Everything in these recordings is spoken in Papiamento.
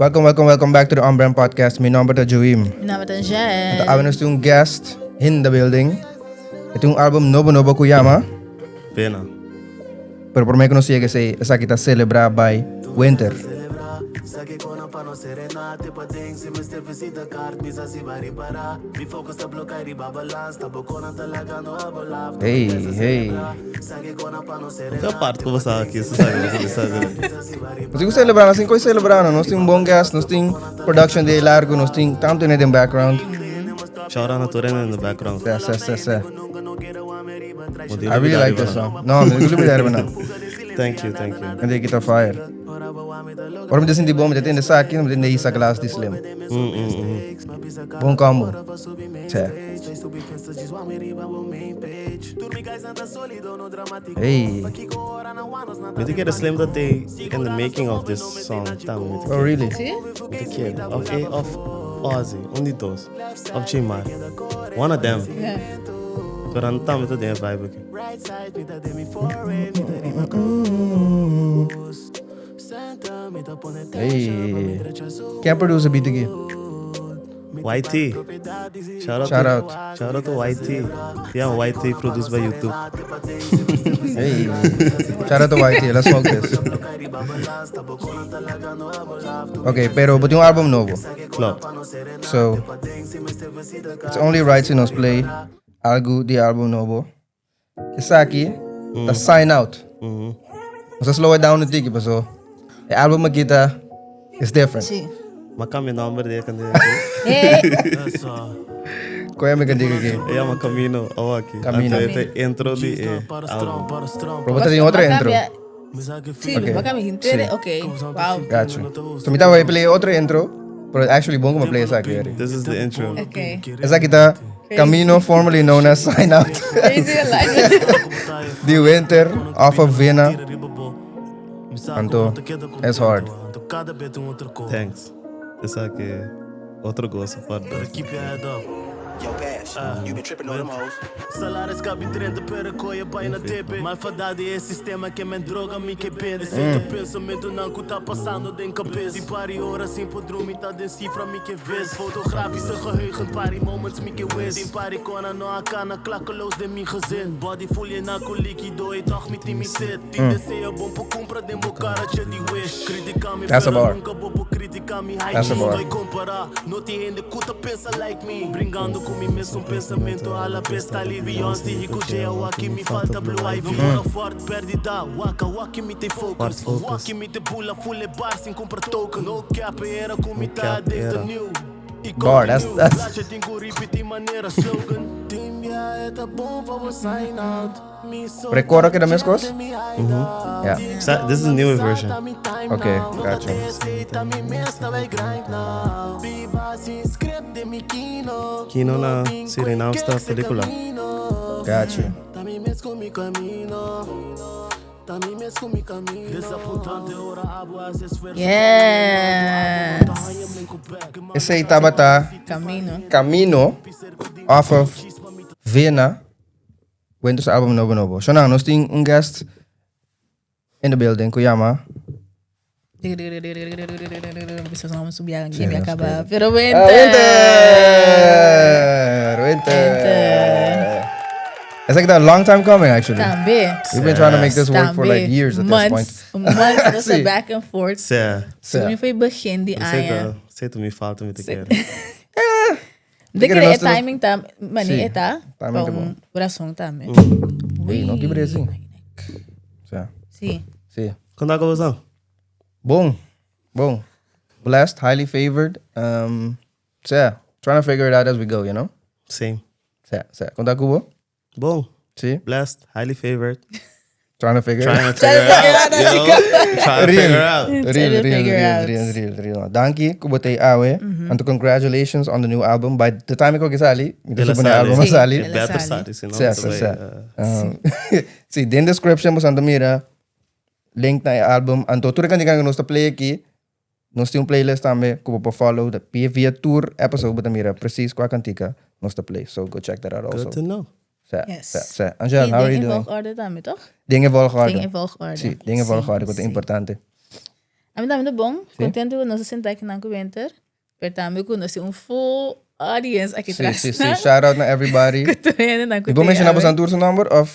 Welcome, welcome, welcome back to the On Brand Podcast. Mi nomber ta Joim. Mi nomber ta Jen. Awe nos tin un guest in the building. E tin un album nobo nobo ku yama. Pena. Pero prome ku nos yega esei, esaki ta Celebra by Winter. Hey, hey. Esta parte ku bo sa aki, sa sabi, sa sabi. Nos tin ku celebra, nos tin ku celebra, nos tin un bon guest, nos tin production di largo, nos tin tanto in the background. Shout out na tur hende in the background. Sa, sa, sa, sa. I really like this song. No, mi no olbida riba nan. Thank you, thank you. Ende kita fire. Ora mi ta sinti bon, mi ta tende esaki, mi ta tende Isa Glass di Slim. Bon combo. Tse. Hey. Mi ta kere Slim ta te in the making of this song tambe. Mi ta Oh, really? Sí? Mi ta kere. Of, eh, of Ozzy, un di dos. Of J-Mar. One of them. Yeah. Pero nan tambe ta den e vibe aki. Hey. Ken produce e beat aki? YT. Shout out, Shout to, out. Shout out to YT. Yeah, YT produced by YouTube. Hey. Shout out to YT. Let's smoke this. Okay, pero bo tin un album nobo. Klopt. So, it's only right si nos play algu di album nobo. Esaki ta Sign Out. Nos a slow it down un tiki paso e album aki ta is different. Sí. Ma cambia nomber di e candiga aki. Hey. Koe mi candiga aki? E yama Camino awaki. Camino. Anto e ta intro di e album. Pero bo ta tin otro Ma intro. cambia. Sí, Ok. ma cambia hinter. Sí. Ok. Wow. Got you. So mi tabata play otro intro, pero actually bon ku mi play esaki already. This is the intro. Ok. Esaki ta Camino formerly known as Sign Out Crazy alignment. di Winter off of Vena. Anto, it's hard. Thanks. Esaki otro gozo for dos. Yo, Bash, you been tripping on them hoes. Salaris cabe 30 pero coia bai na TV. Malfadade é sistema que me droga mi que bende. Sinto pensamento não que tá passando den cabeça. Die pari hora sin podrumi tá den cifra mi que vis. Fotografische geheugen pari moments mi que wis. Die pari kona no akana klakkeloos de mi gezin. Body voel je na líquido e toch mi mi zit. Die deseo bom po compra den bo karretje die wish. Critica mi That's a pero bar. nunca bo critica mi. That's a bar. Estoy compara, no ti hende ku ta pensa like me. Bringando ku mi mes un pensamento a la besta ali Beyoncé y ku Jay waki mi falta Blue Ivy. Mm. Fort perdida, waka waki mi te focus. Fort focus. Waki mi te bula full e bar sin compra token. No cap era ku mi No ta cap adicto era. new. E Bar, that's- Laat je tin repeat manera slogan. Team ya het bom pa bo sign out. Mi so Recuerdo que da mes cos? Yeah. This is the newer version. Okay, got you. Kino na Suriname sta pelicula. Got you. Yes. Esey tabata Camino. Camino off of Vena. Winter's album nobo nobo. So now, nos tin un guest in the building ku yama. Bisa vamos subir Sí, aquí, me that's acaba. crazy. Pero Ah, Winter. Winter! Winter! It's like that long time coming, actually. Tambe. We've been trying to make this work for like Tambe. years at this point. Months. Months. Nos Sí. back and forth. Sea, Sí. Mi foi begin di aña. Sei tu mi falta mi te Sí. kere. De Kere que nos e timing tam, mani Sí, e ta, timing pa ta un bom. razón tambe. Ey, no kibre así. Sí. Sí. Sí. Kon ta ku boso? Bon. Bon. Blessed, highly favored. So yeah, trying to figure it out as we go, you know? Same. Sí, sí. Kon ta ku bo? Bon. Sí. Blessed, highly favored. Trying to figure Trying to figure out, you know? Trying to Real. figure out. Real, Trying to real, figure real, out. real, real, real. Danki ku bo t'ei awe. Anto congratulations on the new album. By the time ku sali, mi ta El a supone sali. album a Sí. sali. El a Better sali. sali, si no, Sí, sí, ta bai, sí. Sí, den description bo ta mira link na e album. Anto tur e kantika ku nos ta play aki, nos tin un playlist tambe ku bo por follow de via tur episode bo ta mira precies kua kantika nos ta play. So go check that out also. Good to know. Sí, Yes. sí, sí. Angel, E how are den you doing? volgorde tambe, toch? Den e volgorde. Den e volgorde. Sí, den e volgorde, ku ta importante. Ami tambe ta bon. Contento ku nos a senta aki nan ku Winter. Pero tambe ku nos tin un full audience aki Sí, tras. sí, sí. Shout out na everybody. Ku tur hende nan ku Mi por te menciona awe. boso tur su nomber of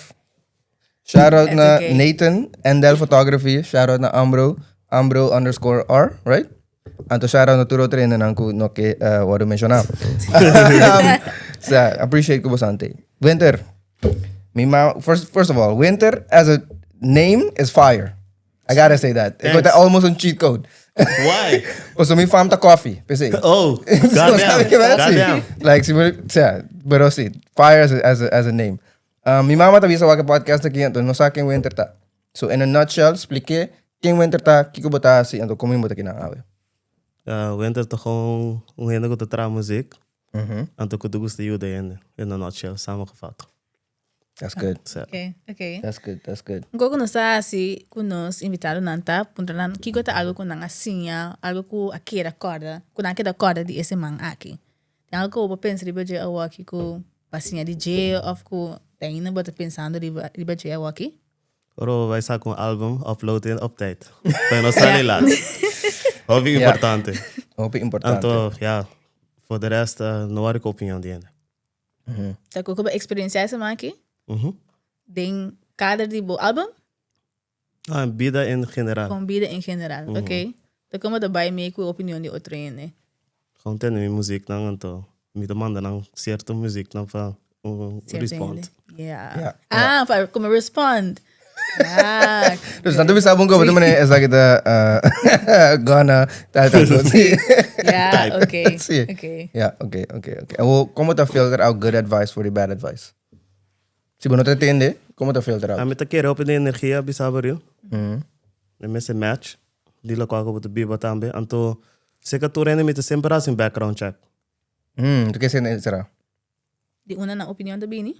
shout out That's na okay. Nathan Endel Photography, shout out na Ambro, Ambro underscore R, right? Anto shout out na tur otro hendenan ku no ke wòrdu menshoná. Sa, appreciate ku boso ante. Winter, mi ma, first of all, Winter as a name is fire. I gotta say that. E Thanks. ta almost un cheat code. Why? Pasobra mi fam ta coffee, p'esei. Oh, So, goddamn. sabe ke men? Sí. Goddamn. Like, si, sea, pero sí, fire as a name. Mi mama ta bisa wak e podcast aki, anto no sa ken Winter ta. So, in a nutshell, splik'é ken Winter ta, kiko bo ta hasi, anto kon mi bo ta kinan awe. Winter ta gewoon un hende ku ta traha muziek, anto ku ta gusta yuda hende, in a nutshell, samengevat. That's good. Sa. Ok, ok. That's good, that's good. Un kos ku nos ta hasi ku nos invitadonan ta puntra nan kiko ta algu ku nan a siña, algu ku a keda kòrda, ku nan a keda kòrda di e siman aki. Tin algu ku bo por pensa riba dje awoki ku bo a siña di dje òf ku te ainda bo ta pensando riba riba dje awoki? Ora bo bai saka un album, upload e op tijd. Pa e no sali laat. Hopi importante. Hopi importante. Anto, ja, voor de rest no wòrdu ku opinion di hende. Ta ku bo eksperensiá e siman aki? Den kader di bo album? Ah, bida en general. Kon bida en general, oké. Ta komo ta bai mee ku e opinion di otro hende? Gewoon tende mi muziknan anto mi ta manda nan sierto muziknan pa un respond. Ja. Ah, pa komo respond. Ja. Dus nan ta bisa bon komo ta manera esaki ta gonna tal tal kos. Ja, oké. Sí. Oké. Ja, oké, oké, oké. En hoe komo ta filter out good advice for di bad advice? Si bo no ta tende, komo ta filter out? Ami ta kere hopi den energia bisa bo riu. E mester match di lokual ku bo ta biba tambe. Anto seka tur hende mi ta semper hasi un background check. Tu ke sende sera? Di unda nan opinion ta bini?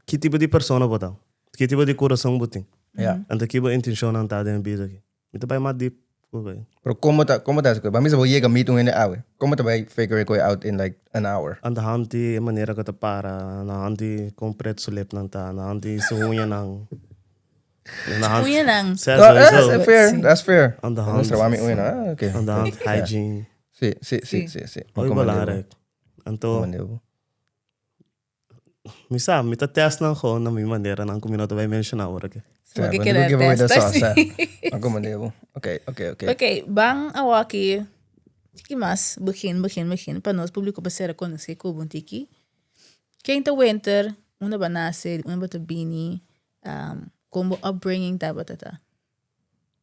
Ki tipo di persona bo ta? Ki tipo di kurason bo tin? Ja. Anto ki bo intenshonnan ta den bida aki? Mi ta bai mas diep ku koe. Pero komo ta, komo ta hasi koe? Ba misa bo yega meet un hende awe. Komo ta bai figure e koe out in like an hour? Aan de hand di e manera ku ta para, aan de hand di kon pret su lipnan ta, aan de hand di su uñanan. Aan de hand. Uñanan? Sè, No, that's sowieso. fair, that's fair. Aan de hand. Mustra wami uñanan, ah, oké. Aan de hand hygiene. Si, si, si, si, si. Hopi belangrijk. Anto. Mi sa, mi ta test nan gewoon na mi manera nan ku mi no ta bai menshoná ora ke. So ke keda test así. Oké, oké, oké. Oké, ban awaki tiki mas begin, begin, begin pa nos publico por ser konosé ku bo un tiki. Ken ta Winter, unda bo a nase, di unda bo ta bini, kon bo upbringing tabata ta?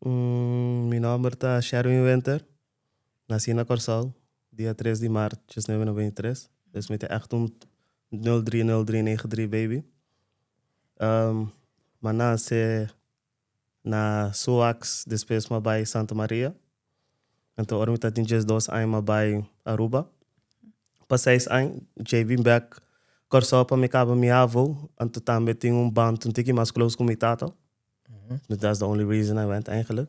Mi nomber ta Sherwin Winter. Nací na Kòrsou, dia tres di mart diesnuebe noventa i tres. Dus mi ta ègt un nul drie nul drie negen drie baby. M'a nase na Suax, despues m'a bai Santa Maria. Anto ora mi ta tin diesdos aña m'a bai Aruba pa seis aña. Djei bin bèk Kòrsou pa mi kaba mi havo. Anto tambe tin un band un tiki mas close ku mi tata. That's the only reason I went eigenlijk.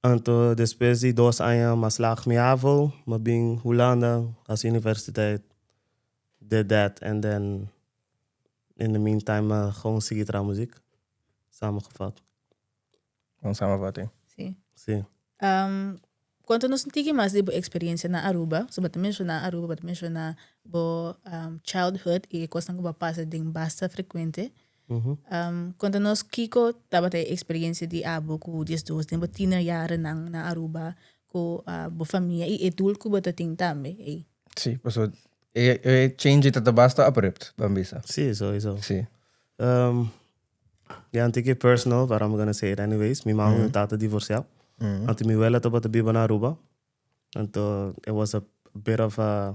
Anto despues di dos aña m'a slag mi havo, m'a bin Hulanda, hasi universiteit, did that and then in the meantime m'a gewoon sigui traha muziek, samengevat. Gewoon samenvatting. Sí. Sí. Konta nos un tiki mas di bo eksperiencia na Aruba. So bo ta menshoná Aruba, bo ta menshoná bo childhood i e kosnan ku bo a pasa den basta frekuente. Konta nos kiko tabata e eksperiencia di abo ku diesdos den bo tienerjarennan na Aruba ku bo famia i e doel ku bo ta tin tambe ei. Sí, pasobra e change ta basta abrupt, ban bisa. Sí, sowieso. Sí. Ya un tiki personal, but I'm gonna say it anyways. Mi mama y mi tata divorciá. Anto mi wela tabata biba na Aruba. Anto it was a bit of a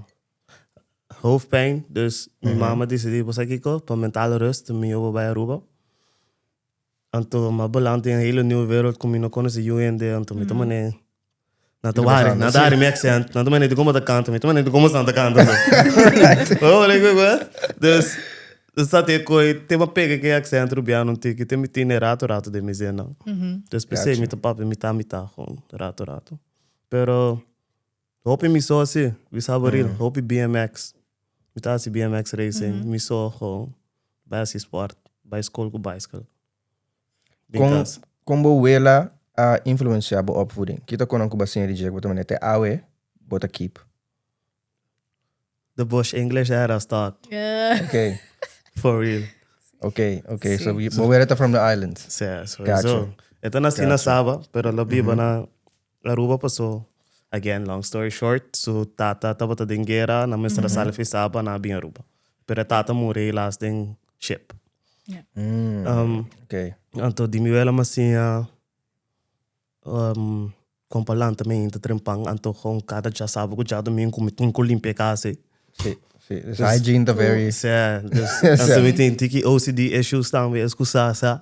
hoofdpijn. Dus mi mama disidí, bo sa kiko, pa mentale rust mi yo bo bai Aruba. Anto m'a beland den een hele nieuwe wereld ku mi no konosé yu hende, anto mi ta manera nan ta wari, nan ta hari mi accent, nan ta manera di komo ta kanta, mi ta manera di komo esnan ta kanta anto. Bo wak ku mi? Dus, sa te koi te m'a pega ku e accent rubiano un tiki, te mi tine rato rato den mi zinnan. Dus p'esei mi ta papia mitá mitá gewoon, rato rato. Pero hopi mi so si, bisa bo real, hopi BMX. Mi ta hasi BMX racing, mi so gewoon bai hasi sport, bai skol ku baiskel. Den Kon, kas. kon bo wela a influencia bo opvoeding? Ki ta konan ku bo a siña di dje ku bo ta manera te awe bo ta keep? The Bush English that us talk. Ok. For real. Ok, ok. So bo wela ta from the islands? Sí, sowieso. E ta nací na Saba, pero lo biba na Aruba paso. Again, long story short, su tata tabata den guera, nan mester a sali fi Saba, nan a bin Aruba. Pero e tata muri helaas den ship. Ok. Anto di mi wela mi a siña um, kon pa lanta mi ainda trempan, anto kon kada djasabu ku djadumingu ku mi tin ku limpia e kas ei. Sí, sí. Dus hygiene ta very... Sí, dus anto mi tin tiki OCD issues tambe, es ku sa sa.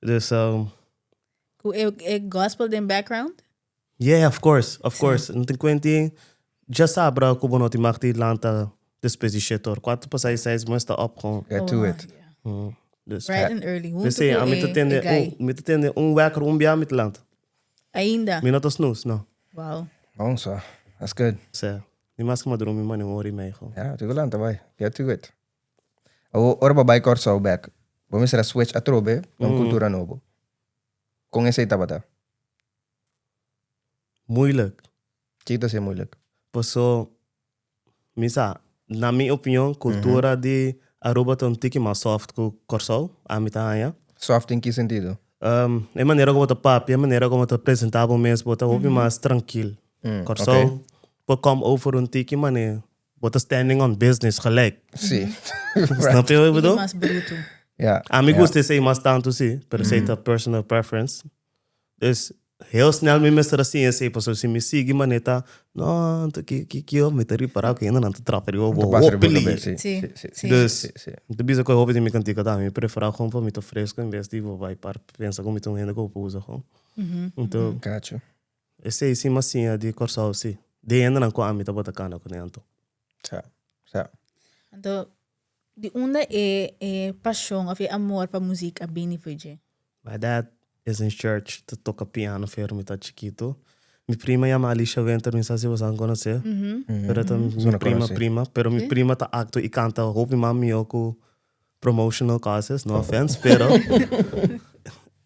Dus, um, Ku e, e gospel den background? Yeah, of course, of course. No tin kuenti djasabra ku bo no tin mag di lanta despues di shete or kuater pasá di seis bo mester op gewoon. Get to it. Dus, Bright and early. Hunto P'esei, ku ami ta e, tende e guy. un, mi ta tende un wèker un bia mi ta lanta. Ainda? Mi no ta snooze, no. Wow. Bon so. That's good. Sí. Ni mas ku mi a drumi mane un ora i mei gewoon. Ja, tur lanta bai. Get to it. Awor, ora bo bai Kòrsou bèk, bo mester a switch atrobe na un kultura nobo. Kon esei tabata? Moeilijk. Kiko ta ser moeilijk? Paso, mi sa, na mi opinion, kultura di Aruba ta un tiki mas soft ku Kòrsou, ami ta haña. Soft den ki sentido? E manera ku bo ta papia, e manera ku bo ta presentá bo mes, bo ta hopi mas trankil. Kòrsou por come over un tiki manera bo ta standing on business gelijk. Sí. Snap je wat ik Tiki bedoel? mas bruto. Ja. Ami ja. gusta esei mas tantu sí, pero esei ta personal preference. Dus heel snel mi mester a siña esei pasobra si mi sigui manera ta, no, anto ki ki ki mi ta ripará ku hendenan ta trapa riba bo Ta pasa riba hopi bo lihe. kabes, sí, Sí, sí, sí, sí. Dus sí, sí. mi ta bisa ku e hopi di mi kantika tambe, mi preferá gewoon pa mi ta fresco en bes di bo bai par pensa ku mi ta un hende ku bo por usa gewoon. Anto Gacho. esei sí mi a siña di Kòrsou sí, di hendenan ku ami tabata kana kuné anto. Sa, sa. Anto, di unda e e pasion of e amor pa muziek a bini for dje? My dad is in church ta toca piano fer mi ta chikito. Mi prima yama Alicia Winter, mi sa si boso a conoce. Pero ta mi Sona prima conoce. prima, pero mi prima ta acto y canta hopi mas mihor cu promotional causes, no offense, pero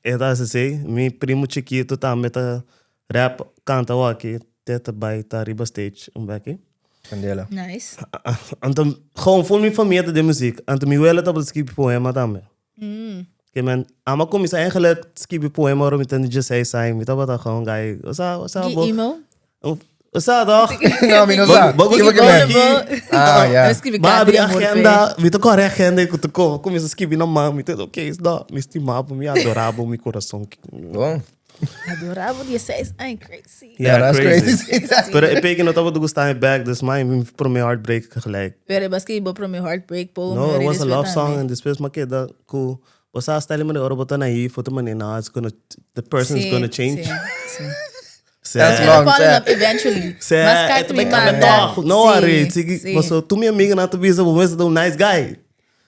e ta haci así. Mi primo chikito tambe ta rap, canta awaki, te ta bay ta riba stage un beki. Candela. Nice. Anto, gewoon full mi famia ta den muziek. Anto mi wela tabata skibi poema tambe. Ke men, amo a kuminsá eigenlijk skibi poema ora mi tende dieseis aña. Mi tabata gewoon guy, osea, osea Ki bo. emo? Osea toch? No, mi no sa. Bo Ki bo ke men? Ah, ja. Skibi Ma karta abri di amor p'e. agenda, mi ta kore agenda ku ta ko, kuminsá skibi na man. Mi ta, oké, no, mi stima bo, mi adora bo, mi kurason. Bon. Adorabo 16 aña, crazy. Yeah, that's crazy. Pero e peki no tabata gusta mi back, dus my mi prome heartbreak gelijk. Pero e baski bo prome heartbreak po No, it was a love song en en despues mi a keda ku bo sa style manera ora bo ta naïef, bo ta manera no, it's gonna, the person is gonna change. Sí, sí. Sí. That's Gonna long, fall in sí. love eventually. Sí, Mas e carta ta mi bai cambia manda. toch. No worry, Sí, sigui, sí. paso tu mi amiga nan ta bisa bo mes ta un nice guy.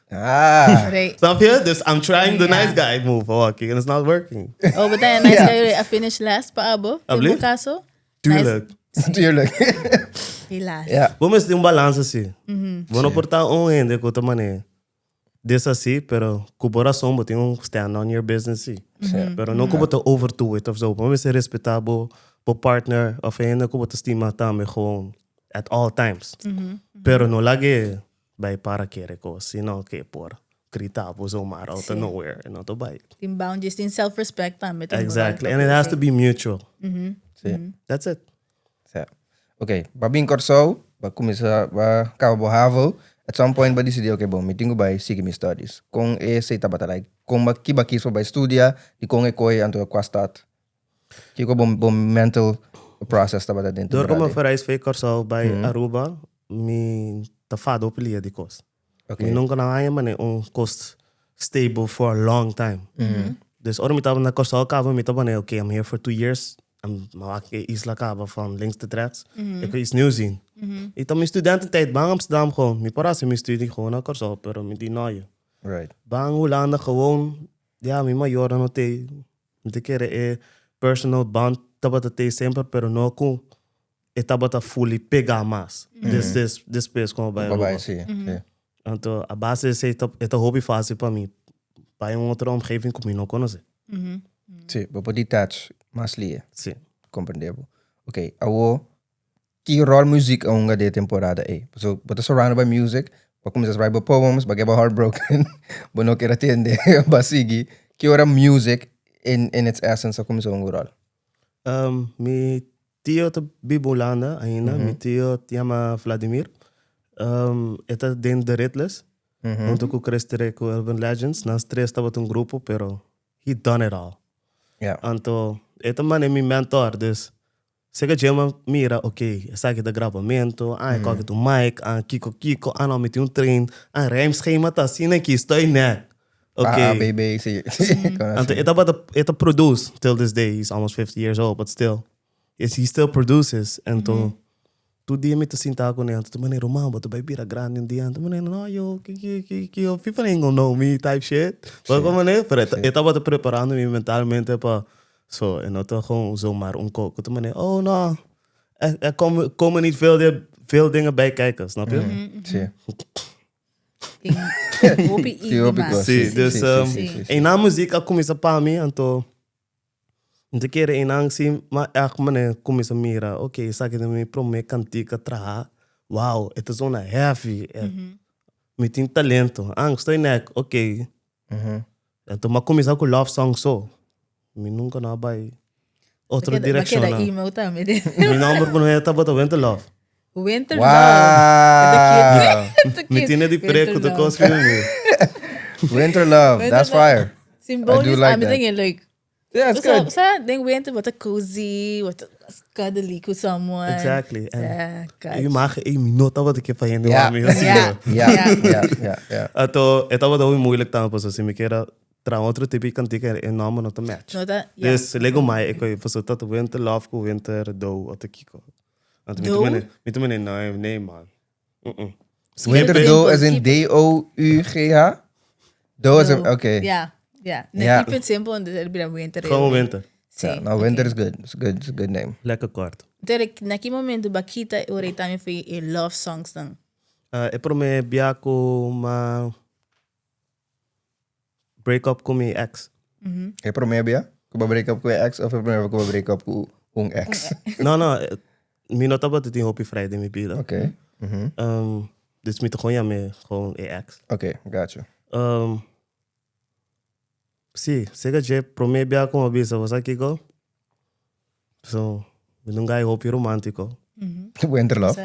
Ah. Right. Snap je? Dus I'm trying the Yeah. nice guy move, okay, and it's not working. Oh, but then nice Yeah. guy a finish last pa abo. In Alblieft? bo caso. Tuurlijk. Tuurlijk. Helaas. Ja. Bo mester tin un balans así. Bo no por ta un hende ku ta manera des así, pero ku bo rason bo tin un stand on your business sí. Pero no ku bo ta overdo it of zo. Bo mester respetá bo bo partner of e hende ku bo ta stima tambe gewoon at all times. Pero no lag'é Bai para kere kos, si no ke por grita bo zomaar out of nowhere en no ta bai. Tin boundaries, tin self respect tambe. Tin Exactly, and it has to be mutual. Sí. That's it. Sí. Ok, ba bin Kòrsou, ba kuminsá, ba kaba bo havo, at some point ba disidí, ok bon, mi tin ku bai sigui mi studies. Kon esei tabata? Like, kon ba, ki ba kis pa bai studia, dikon e kohe anto kua stad? Kiko bo bo mental process tabata den Door ku mi temporada? verhuis for Kòrsou bai Aruba, mi ta fada hopi lia di kos. Ok. Mi nunka no haña manera un kos stable for a long time. Dus ora mi tabata na Kòrsou kaba mi ta pone ok I'm here for 2 years. I'm wak e isla kaba van links tot rechts. Ik wil iets nieuws zien. I ta mi studententijd ban Amsterdam gewoon. Mi por hasi mi studie gewoon na Kòrsou pero mi di no yo. Ban Hulanda gewoon ya mi mayornan no tei. Mi ta kere e personal band tabata tei semper pero no ku e tabata fully pegá mas. Des despues ku mi a bai Aruba. Anto a base di esei e ta hopi fácil pa mi bai un otro omgeving ku mi no konosé. Sí, bo por detach mas lie. Sí. Comprende bo. Ok, awo ki rol muziek a hunga den e temporada ei? Pasobra bo ta surrounded by music, bo a kuminsá write bo poems, bo a get bo heartbroken, bo no kier a tende, bo a sigui. Ki ora music in in its essence a kuminsá hunga un rol? Mi tio ta biba Hulanda ainda, mi tio yama Vladimir. E ta den The Riddlers, hunto ku Chris Teré ku Urban Legends. Nan tres tabata un grupo, pero he done it all. Anto e ta mane mi mentor, dus seka dje mi a mira, ok, esaki ta grabamento, ah e koke ta un mic, ah kiko kiko, ah no mi tin un train, ah rijmschema ta asina aki, estoy net. Ok. A, B, B, C. Anto e tabata, e ta produce till this day, he's almost 50 years old, but still, he still produces. Anto tur dia mi ta sinta ku ne, anto ta manera, ruman bo ta bai bira grandi un dia, anto mi manera, no yo, ki ki ki ki yo, people ain't gonna know me type shit. Bo komo manera, pero e tabata preparando mi mentalmente pa, so e no ta gewoon zomaar un koko, ta manera, oh no, er komen niet veel veel dingen bij kijken, snap je? Si. Tin hopi Tin hopi mas. kos. Si, dus si, si, si. einan muziek a kuminsá pa mi, anto mi ta kere einan si m'a ègt manera kuminsá mira, ok, esaki ta mi promé kantika traha, wow, e ta zona heavy, mi tin talento, ah, estoy nek, ok. Anto m'a kuminsá ku love song so, mi nunka no a bai otro Bo keda direkshonnan. email tambe. Mi nòmber promé tabata Winter Love. Winter Love. Wow! Mi tine di pre ku ta kos riba mi. Winter Love, that's fire. Symbolisch, I do like ami that. ta gen leuk. Yeah, it's good. Sa, den winter bo ta cozy, bo ta cuddly ku someone. Exactly. En Yeah, gotcha. e imagen ei mi no tabata ke pa hende Yeah. wak mi asina. Yeah. Yeah, yeah, yeah, yeah. Anto e tabata hopi moeilijk tambe pasobra si mi kier a traha otro tipo di kantika e nomber no ta match. No ta, yeah. Dus lego mai e koe pasobra ta Winter Love ku Winter Dough ota kiko. Anto mi ta Dough? mane, mi ta mane nee, nee man. Mm-mm. Skip Winter it. Dough as in D-O-U-G-H? Dough as in, Dough. okay. Yeah, yeah. Nee, Ja. keep it simple en dus het bira winter. Gewoon winter. Sí. Ja, nou, winter is good. It's good. It's a good name. Lekker kort. Derek, na ki momento Bakita e ora tambe foi e love songs dan? E prome bia ku m'a break up ku mi ex. E prome bia ku bo break up ku e ex of e prome bia ku bo break up ku un ex? No, no, mi no tabata tin hopi vrij den mi bida. Ok. Dus mi ta gewoon yam'é gewoon e ex. Ok, gotcha. Si, seka dje prome bia ku mi a bisa, bo sa kiko? So, mi ta un guy hopi romántico. Winter love.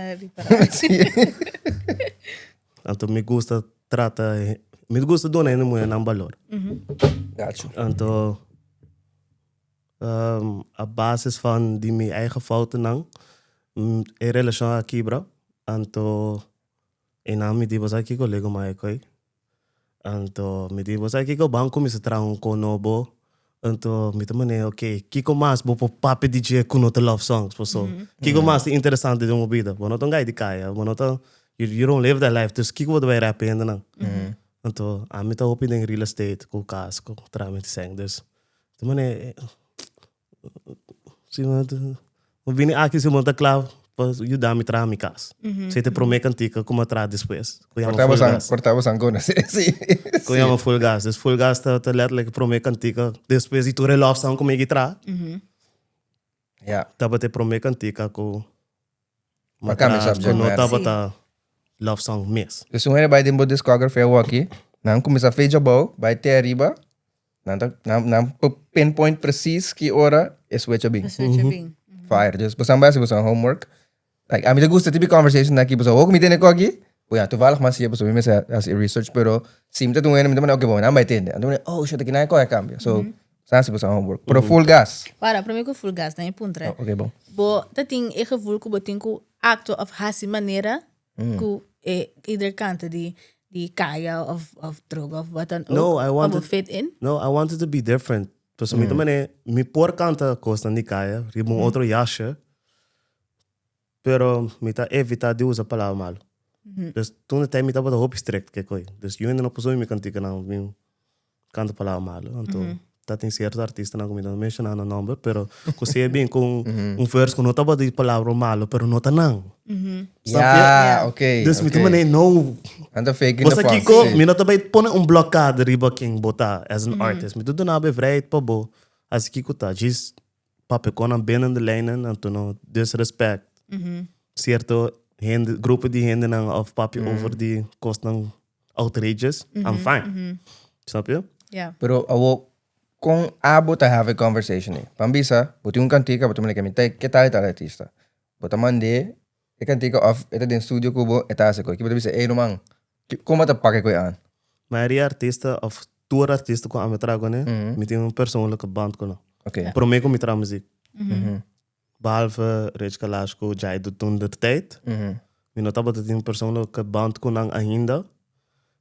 Anto mi gusta trata, mi gusta duna hende muhernan balor. Gotcha. Anto, a basis van di mi eigen foutennan, e relacion a kibra. Anto, einan mi di bo sa kiko lego mai koe. Anto mi di, bo sa kiko? Ban kuminsá traha un kon nobo. Anto mi ta manera, ok, kiko mas bo por papia di dje ku no ta love songs? Paso, kiko mas ta interesante den bo bida? Bo no ta un gai di kaya, bo no ta, you don't live that life, dus kiko bo ta bai rap hendenan? Anto ami ta hopi den real estate ku kas, ku traha mi sèn, dus mi ta manera, Si bo bini aki si bo ta kla pa yuda mi traha mi kas. Si ta e prome kantika ku mi a traha despues. Ku yama Korta Full bosan, Gas. korta bosan kona. Si, si. Ku yama Full Gas. Dus Full Gas ta ta letterlijk e prome kantika despues di tur e love song ku mi a traha. Ja. Tabata e prome kantika ku mi Pa a kambia traha ku subject no matter. tabata love song mes. Dus un hende bai den bo discography awoki, nan kuminsá fecha abou, bai te ariba, Nan ta, nan, nan por pinpoint precies ki ora e switch a bin. E switch a bin. Fire. Dus bosan bai hasi bosan homework. Like, a mi ta gusta e tipo di conversation aki, pasobra hopi mi tene ku aki, bo ya, toevallig mas siya pasobra mi mester hasi e research, pero si mi ta dun hende mi ta manda, ok, bon, nan bai tende. Anto mi ta, oh shit, aki nan e kohe a cambia. So, bosan hasi bosan homework. Pero full gas. Para, prome ku full gas, nan e puntra. Oh, ok, bon. Bo ta tin e gevoel ku bo tin ku actua of hasi manera ku e ieder kanta di. di kaya of of droga of wat dan ook. No, I pa bo wanted- fit in. No, I wanted to be different. Pasobra mi ta manera, mi por kanta kosnan di kaya riba un otro yashe, pero mi ta evita di usa palabra malu. Dus toen de tijd mi tabata hopi strict ke koe. Dus yu hende no por sumi mi kantikanan, mi kanta palabra malu. Anto ta tin cierto artistanan ku mi no menshoná nan nomber, pero ku si e bin ku un verse ku no tabata di palabra malu, pero no ta nan. Snap je? Ja, oké. Dus mi ta oké. manera, no. Nan ta faking Bo the sa funk, kiko? sí. Mi no ta bai pone un blokkade riba ken bo ta as an artist. Mi ta duna bo e vrijheid pa bo hasi kiko ta. Djis papia kon nan binnen de lijnen, anto no disrespect cierto hende, grupo di hendenan of papia over di kosnan outrageous, I'm fine. Snap je? Ja. Pero awo, kon abo ta have e conversation ei? Pan bisa, bo tin un kantika, bo ta manda ke mi ta ke tal e tal artista. Bo ta mand'é e kantika of e ta den studio ku bo, e ta hasi koe. Ki bo ta bisa, ey ruman, kon bo ta pak e koe an? Mayoria artista of tur artista ku ami traha kuné, mi tin un persoonlijke band ku nan. Oké. Promé ku mi traha muzik. Behalve Rich Kalash ku Jai de toen der tijd. Mi no tabata tin un persoonlijke band ku nan ainda.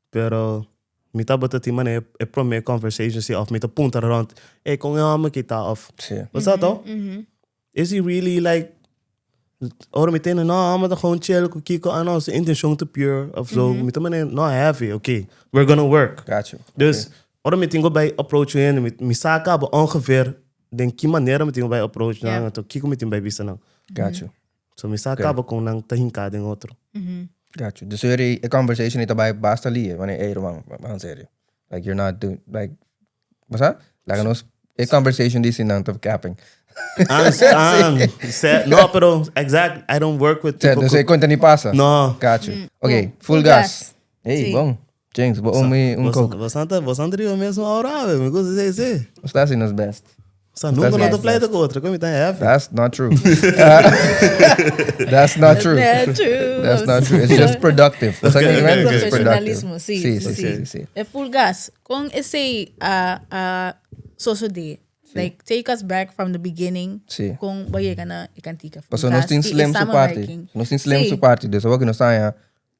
Pero mi tabata tin manera e promé conversation si of mi ta puntra rond, ey kon e hòmber aki ta of. Bo sa toch? Is he really like ora mi tende no amo ta gewoon chill ku kiko ah no su intencion ta pure of zo mi ta manera no heavy okay we're gonna work. Got you. Dus ora mi tin ku bai approach un hende mi mi sa kaba ongeveer den ki manera mi tin ku bai approach nan anto kiko mi tin bai bisa nan. Got you. So mi sa kaba kon nan ta hinka den otro. Got you. Dus e conversation ei ta bai basta lie wanneer ey ruman ban serio. Like you're not doing like Basta? Laga nos e conversation di sinan ta capping. Aan, aan. Se, no, pero exact, I don't work with Sê, people. dus e conta ni pasa. No. Got you. Ok, full Full gas. gas. Hey, Sí. bom. James, bo omi un coke. Você anda, você anda riba mesmo aura, me gusta dizer isso. Nos ta hasi nos best. Sa nunca That's no ta pleita com outra, como tá heavy. That's not true. That's not true. That's true. That's not true. It's just productive. Osea Okay, que okay, it's okay. productive. Profesionalismo, sí, Sí, sí, sí. sí, sí, sí. E full gas. Con esey a a sosode. Like take us back from the beginning. Sí. Con bo yega na e cantica full Pasobra nos gas tin y e slim su parti. samenwerking. Nos tin slim Sí. su parti. Dus awor cu nos ta haña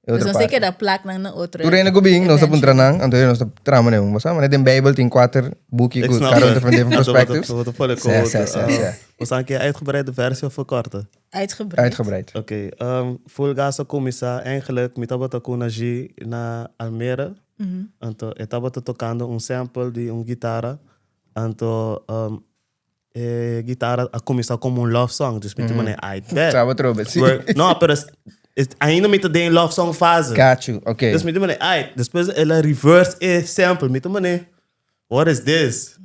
E Dus otro nos te parti. keda plak nan na otro. Tur hende ku bin, nos ta puntra nan, anto nos ta trama ne un. Basa, manera den Bijbel tin kuater buki Ik ku snap kada un het. from different Anto, wat- perspectives. wat de volle Sè, quote, sè, sè, sè. We staan een keer uitgebreide versie of verkorte? Uitgebreid. Uitgebreid. Oké, Full Gas a kuminsá eigenlijk mi tabata ku Najee na Almere. Anto e tabata tokando un sample di un gitara. Anto E guitarra a cuminsa como un love song, dus mi ta mane, I bet. Sabe trobe, sí. We're- No, pero es, es, ainda mi ta den love song fase. Got you, ok. Dus mi ta mane, ai, despues el a reverse e sample, mi ta mane, what is this?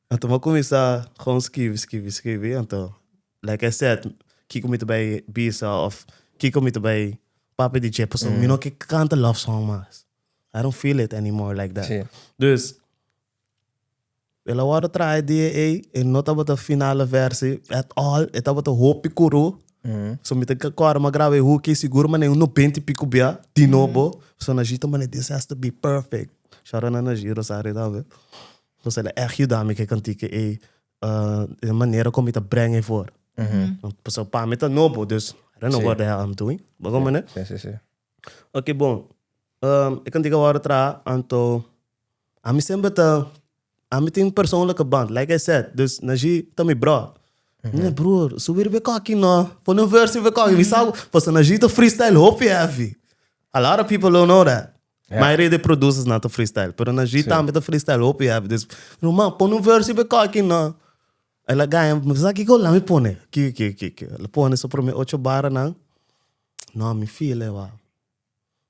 Anto mi a cuminsa gewoon skibi, skibi, skibi, anto, like I said, kiko mi ta bay bisa of kiko mi ta bay papia di dje, pasobra mi no ke canta love song mas. I don't feel it anymore like that. Sí. Dus, El a wòrdu traha e dia ei, e no tabata finale versie at all, e tabata hopi kuru. So mi ta kòrda mi a graba e hook ei sigur manera un nobenta i piko bia di nobo. So Najee ta manera this has to be perfect. Shout out na Najee Rosario tambe. Nos el a ègt yuda mi ku e kantika ei, e manera kon mi ta breng e voor. Pasobra pa mi ta nobo, dus I don't know what the hell I'm doing. Bo komprende? Sí, sí, sí. Oké, bon. E kantika wòrdu traha, anto Ami semper ta, ami tin un persoonlijke band, like I said, dus Najee ta mi bro. Nee broer, subi riba e koki no, pone un verse riba e koki, mi sa, pasobra Najee ta freestyle hopi heavy. A lot of people don't know that. Ja. Mayoria di producers nan ta freestyle, pero Najee Sí. tambe ta freestyle hopi heavy. Dus, ruman, pone un verse riba e koki no. El a gaña, mi sa kiko, laat mi pone. Kiko, kiko, kiko. El a pone su prome ocho barranan. No, mi feel e wou.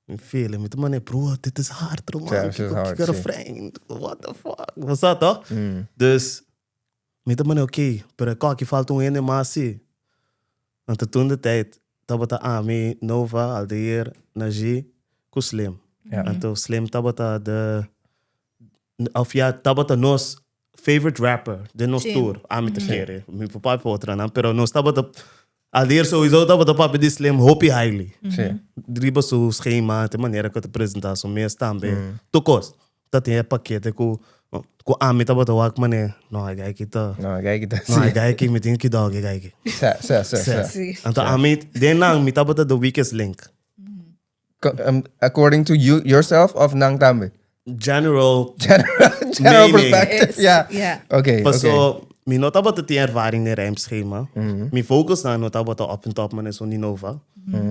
Mi feel, mi ta mane, broer, dit is hard, ruman. Ja, dit is Kiko, hard, kiko sí. refrein, what the fuck. Bo sa toch? Dus, mi ta mane, oké, pero e koki falta un hende mas si. Anto toen de tijd, tabata ami, Nova, Aldeir, Najee, ku Slim. Ja. Anto Slim tabata de, of ja, tabata nos favorite rapper den nos Sí. tur. Ami ta kere, mi por papia pa otronan, pero nos tabata, Aldeir sowieso tabata papia di Slim hopi highly. Sí. Riba su schema, te manera ku ta presenta su mes tambe. Tur kos. Ta tin e pakete ku ku ami tabata wak manera, no, e guy aki ta, No, e guy aki ta, no, e guy aki mi tin ki dog e guy aki. Sa, sa, sa, sa. Sí. Anto ami, den nan mi tabata the weakest link. According to you yourself of nan tambe? General General, general Meaning. perspective. Ja. Ja. Oké, oké. Paso, mi no tabata tin ervaring den rijmschema. Mi vocals nan no tabata op en top manera esun di Nova.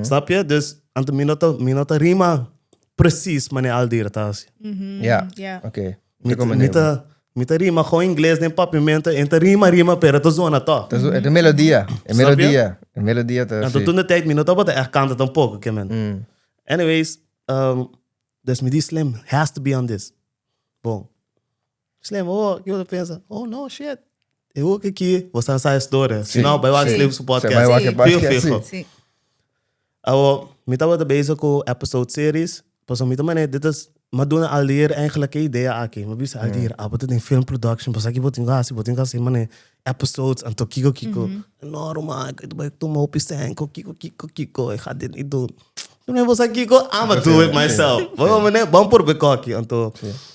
Snap je? Dus, anto mi no ta, mi no ta rima precies manera Aldir ta hasi. Ja. Ja. Oké. Mi, Kom mi ta, mi ta rima gewoon ingles den papiamento en ta rima rima pero ta zona toch. Dat is de melodia. De Snap je? melodia. De melodia ta Anto toen de tijd mi no tabata echt kanta tampoco, ke men. Anyways, dus mi di Slim has to be on this. Bon. Slim, oh, kiko ta pensa? Oh no, shit. E hoek aki, bo sa sa e storia. Si no, bai wak Slim su podcast. Bai wak e Fijo, podcast, fijo. si. Si. Awo, mi tabata bezig ku episode series. Pasobra mi ta manera, dit is, m'a duna Aldir eigenlijk e idea aki. M'a bisa Aldir, abo ta den film production, pasobra aki bo tin ku hasi, bo tin ku hasi manera episodes, anto kiko kiko. No, ruman, ik bai tuma hopi sèn, kiko kiko kiko, ik ga dit niet doen. Toen mi bo sa kiko, I'ma do it myself. Bo manera, ban purba e koki. Anto,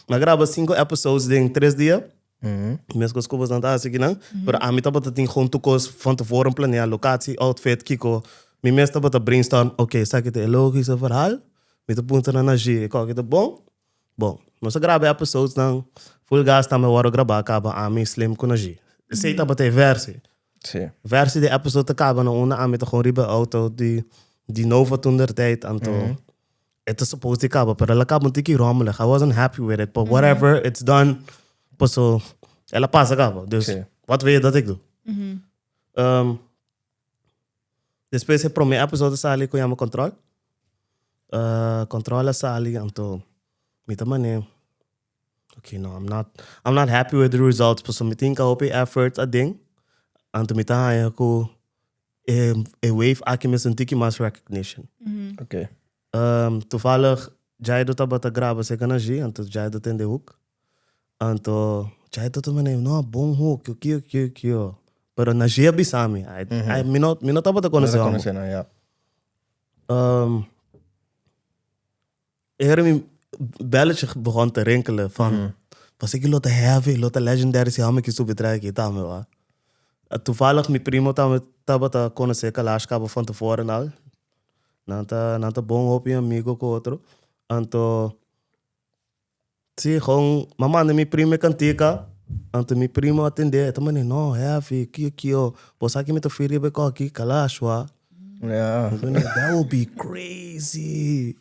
m'a graba sinku episodes den tres dia. Meskos ku boso nan ta hasi kinan. Pero ami tabata tin gewoon tur kos van tevoren planea, lokatie, outfit, kiko. Mi mes tabata brainstorm, oké, esaki ta e logische verhaal. Mi ta puntra na Najee, e koki ta bon? Bon. Nos a graba e episodesnan, full gas tambe wòrdu grabá kaba ami, Slim ku Najee. Esei tabata e versie. Versie di episode ta kaba na unda ami ta gewoon riba e auto di di Nova toentertijd anto E ta supposed di caba, pero el a caba un tiki rommelig. I wasn't happy with it, but whatever, it's done. Paso, el a pasa caba. Dus, Sí. wat wil je dat ik doe? Despues e prome episode a sali cu yama Control. Control a sali, anto mi ta mane, okay, no, I'm not happy with the results, paso mi tin ka hopi effort aden, anto mi ta haya cu E, e wave aki mester un tiki mas recognition. Oké. Toevallig, Jaido tabata graba cerca na G, anto Jaido ten de hook. Anto Jaido ta mane, no, bon hook, kio, kio, kio. Pero na G a bisa mi. I, I, mi no, mi no tabata conoce No homo. conoce, no, ja. Era mi belletje begon te rinkelen van... Was ik lo ta heavy, lo ta legendary si hami ki subi trae ki tame wa. Toevallig mi primo tame tabata conoce Kalash caba van tevoren al. Nan ta, nan ta bon hopi amigo cu otro. Anto, si, gewoon, m'a manda mi primo e cantica. Anto mi primo atende, e ta manda, no, heavy, kio kio. Bo sa ki mi ta firi riba e koki, Kalash wa. Ja. That would be crazy.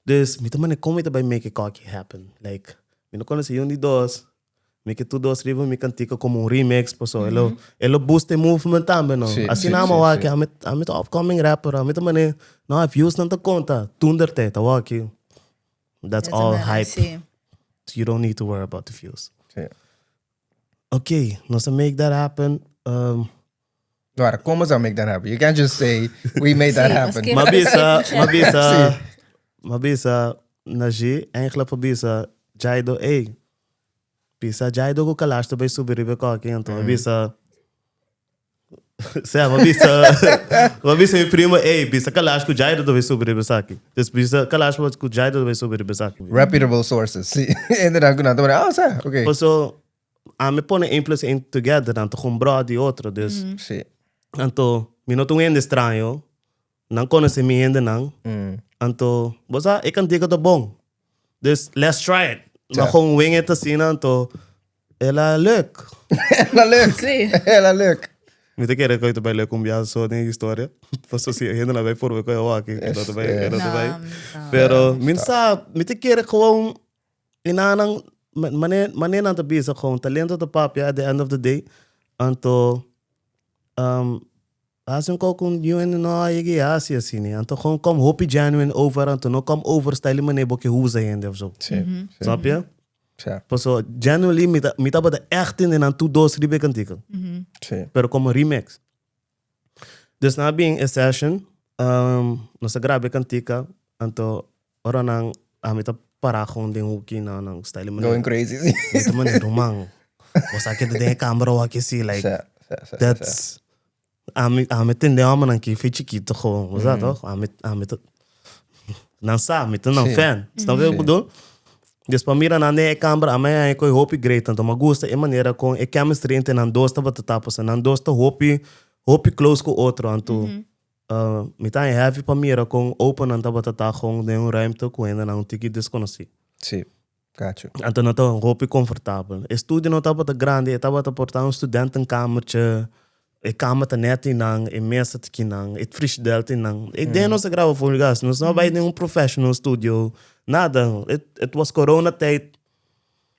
Dus mi ta manda kon mi ta bai make e koki happen. Like, mi no konosi un di dos. Mi ke tur dos riba mi kantika komo un remix paso e lo e lo boost e movement tambe no. Sí, Asina sí, amo sí, wak sí. ami ami ta upcoming rapper ami ta mane no e views nan ta konta toender te ta wak that's Doesn't all matter, hype. Sí. You don't need to worry about the views. Sí. Okay, nos a make that happen. Um, Ahora, kon nos a make that happen? You can't just say we made that Sí, happen. nos Ma bisa, ma bisa, Sí. ma bisa, Najee, eigenlijk pa bisa, Jaido, ey, bisa Jaido ku Kalash ta bay subi riba e koki, anto ma bisa, Sea, ma bisa, ma bisa mi primo, ey, bisa Kalash ku Jaido ta bay subi riba esaki. Dus bisa Kalash ku Jaido ta bay subi riba esaki. Reputable sources. Sí. Inderdaad, ku nan ta mira, ah, sea, oké. Paso, Ami pone een plus een together, nan ta gewoon bro di otro, dus. Sí. Anto, mi no ta un hende straño, nan conoce mi hendenan, anto, bo sa, e cantica ta bon. Dus, let's try it. Ma gewoon wing it asina, anto, el a leuk. El a leuk. Sí. El a leuk. Mi ta kere ku ta bai leuk un biaha so den historia. Paso si e hendenan bai por ku e wak, e no ta bai, e no ta bai. No, no. Pero, mi sa, mi ta kere gewoon E nan mane mane nan ta bisa gewoon talento ta papia at the end of the day anto um hasi un koko un yu hende no a yega i hasi asina anto gewoon kom hopi genuine over anto no kom over style mane bo ke usa hende of zo Sí, sí. snap je? Sí, Paso genuinely mi ta mi tabata echt tende nan tur dos riba e kantika sí. pero como remix. Dus nan a bin e session um nos a graba e kantika anto Ora nan ami ta para gewoon den hoekie na nan style manera. Going crazy. Sí. Mi ta manera ruman. Bo sa keda den e camera wak si like Sa, sa, sa, sa. that's ami ami tende homennan ki fe chikito gewoon, bo sa toch? Ami ami ta nan sa mi ta nan Sí. fan. Snap je wat ik Sí. bedoel? Dus pa mira nan den e camera ami a haña hopi great anto mi a gusta e manera kon e chemistry entre nan dos tabata ta pasobra nan dos ta hopi hopi close ku otro anto. Mi ta heavy pa mira kon open nan tabata ta gewoon den un ruimte ku hendenan un tiki deskonosí. Sí, kachu. Anto nan ta hopi komfortabel. E studio no tabata grandi, e tabata por ta un studentenkamertje, e kama ta nèt einan, e mesa ta kinan, e frishidèr ta einan. E den nos a graba Full Gas, nos no a bai den un professional studio, nada. It was corona tijd.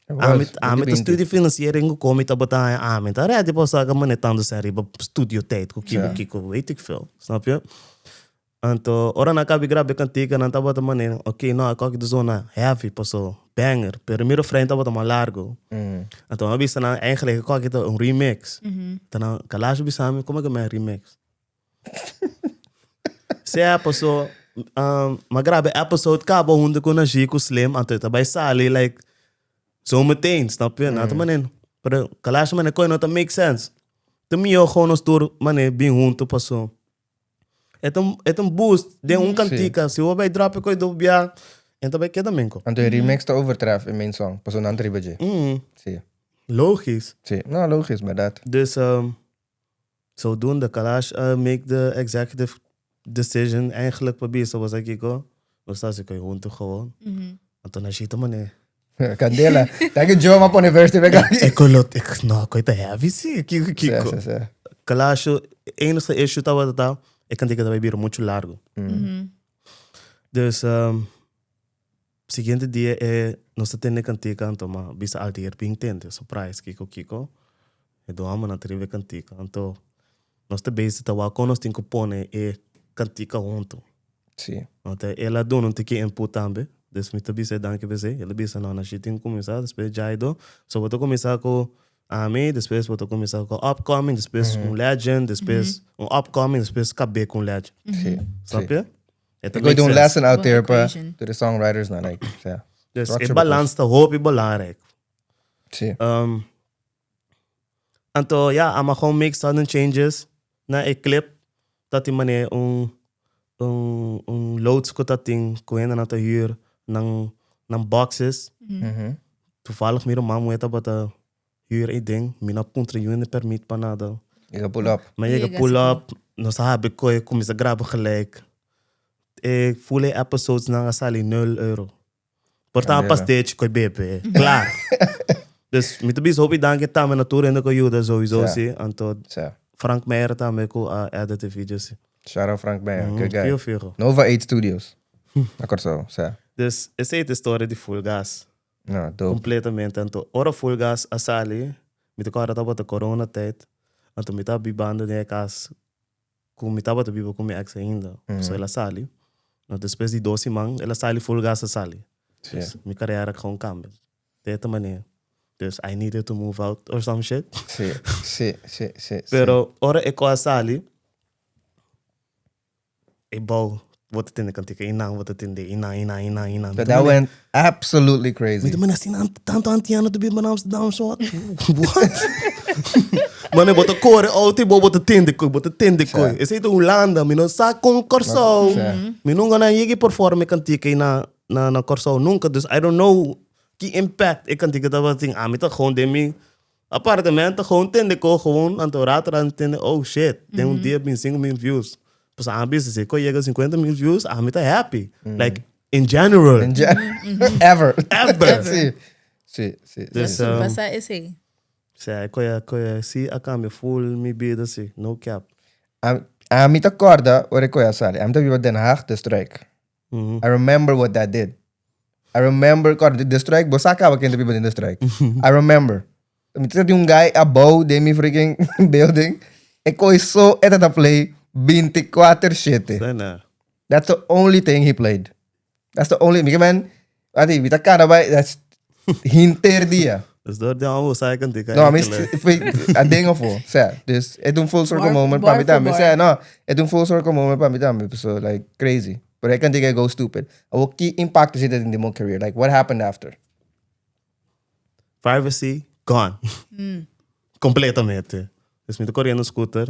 Ami, ami ta studio financiering ku komi tabata haña ami ta ready pa saka manera tantu sèn riba studio tijd ku kiko kiko weet ik veel, snap je? Anto ora nan kabi graba e kantika nan tabata manera ok no e koki ta zona heavy paso banger pero mi refrein tabata mas largo. Anto mi a bisa nan eigenlijk e koki ta un remix. Anto nan Kalash a bisa mi como ke mi remix? Sea paso mi a graba e episode caba hunto cu Najee cu Slim anto e ta bay sali like zometeen snap je nan ta manera pero Kalash a manera coy no ta make sense ta miyo gewoon nos tur manera bin hunto paso e ta e ta un boost den un cantica si bo bay drop e coy dos bia e ta bay keda menco. Anto e remix ta overtref e main song paso nan ta riba dje. Si. Logisch. Si no logisch berdad. Dus Zodoende Kalash a make the executive decision eigenlijk pa bisa bo sa kiko, nos ta hasi koe hunto gewoon. Anto nan shita mane. Candela. Thank you Joe, m'a pone verse te bek aki. E koe lo, no, koe ta heavy si, kiko kiko. Si, si, si. Kalash su enigste issue tabata ta e kantika ta bai bira mucho largo. Dus Siguiente dia e nos ta tende kantika anto ma bisa Aldier bin tende surprise kiko kiko e do homennan ta riba e kantika anto nos ta bezig ta wak kon nos tin ku pone e kantika hunto. Sí. Anto el a duna un tiki input tambe dus mi ta bisa e danki p'esei el a bisa no nashi tin ku kuminsá despues Jaido so bo ta kuminsá ku ami despues bo ta kuminsá ku upcoming despues un legend despues un upcoming despues kab'é ku un legend. Sí. Snap je? E ta Ik gooi make un sense. lesson out there pa equation. to the songwriters na like, ja. Dus e Structure balans ta hopi belangrijk. Sí. Anto ja, ama gewoon make sudden changes na e clip. Dat die manier un loods ku ta tin ku hendenan ta huur nan nan boxes. Toevallig mi ruman muhe tabata Huur e ding, mi no a puntra yu hende permit pa nada. Yega pull up. Mi a yega pull up, nos a habri koe, kuminsa graba gelijk. E full e episodes nan a sali nul euro. Por ta un pastechi koe bebe, klaar. Dus mi ta bisa hopi danki tambe na tur hende ku a yuda sowieso si. Anto Frank Meijer tambe ku a edit e video si. Shout out Frank Meijer, good guy. Fijo fijo. Nova 8 Studios, na Kòrsou, sa. Dus esei ta e storia di Full Gas. No, dope. Completamente. Anto ora Full Gas a sali, mi ta corda tabata corona tijd, anto mi ta bibando den e cas cu mi tabata biba cu mi ex ainda. So el a sali. Anto despues di dos siman el a sali, Full Gas a sali. Dus mi carera gewoon cambia. De esta manera. Dus I needed to move out or some shit. Sí, sí, sí, sí. Pero ora e cos a sali, E bou, bo ta tende kantika, einan bo ta tende, einan, einan, einan, einan. But that went absolutely crazy. Mi ta manda asina tantu antiano ta biba na Amsterdam so what? What? Mane bo ta kore auto i bo bo ta tende koi, bo ta tende koi. Esei ta Hulanda, mi no sa kon Kòrsou. Mi nunka no a yega i perform e kantika ei na na Kòrsou nunka, dus I don't know ki impact e kantika tabatin. Ami ta gewoon den mi Apartamento gewoon tende ko gewoon anto rato rato tende oh shit den un dia bin 5000 views pues ami bisa si ko yega 50000 views ami ta happy like in general In gen ever Ever. sí sí sí Dus, sí. Pasa esei. Sea, ko ya ko ya si a cambia full mi bida si no cap. Ami ta corda ora ku a sali ami ta biba Den Haag de Struik I remember what that did. I remember, kor, de struik, bo sa kaba ken ta biba den de struik. I remember. Mi ta tin un guy abou den mi freaking building. E koi so e tata play 24/7. Sena. That's the only thing he played. That's the only, mi ke men, ati, mi ta kana bai, that's hinter dia. Dus door die amo sa kan tika. No, mi foi a ding of o. Sea, dus het un full circle Bar- moment bar pa mi for tambe. bar. Sea, no, het un full circle moment pa mi tambe. So like crazy. Pero e kantika go stupid. Awor ki impacto zit het in di career? Like what happened after? Privacy gone. Completamente. Dus mi ta corriendo scooter,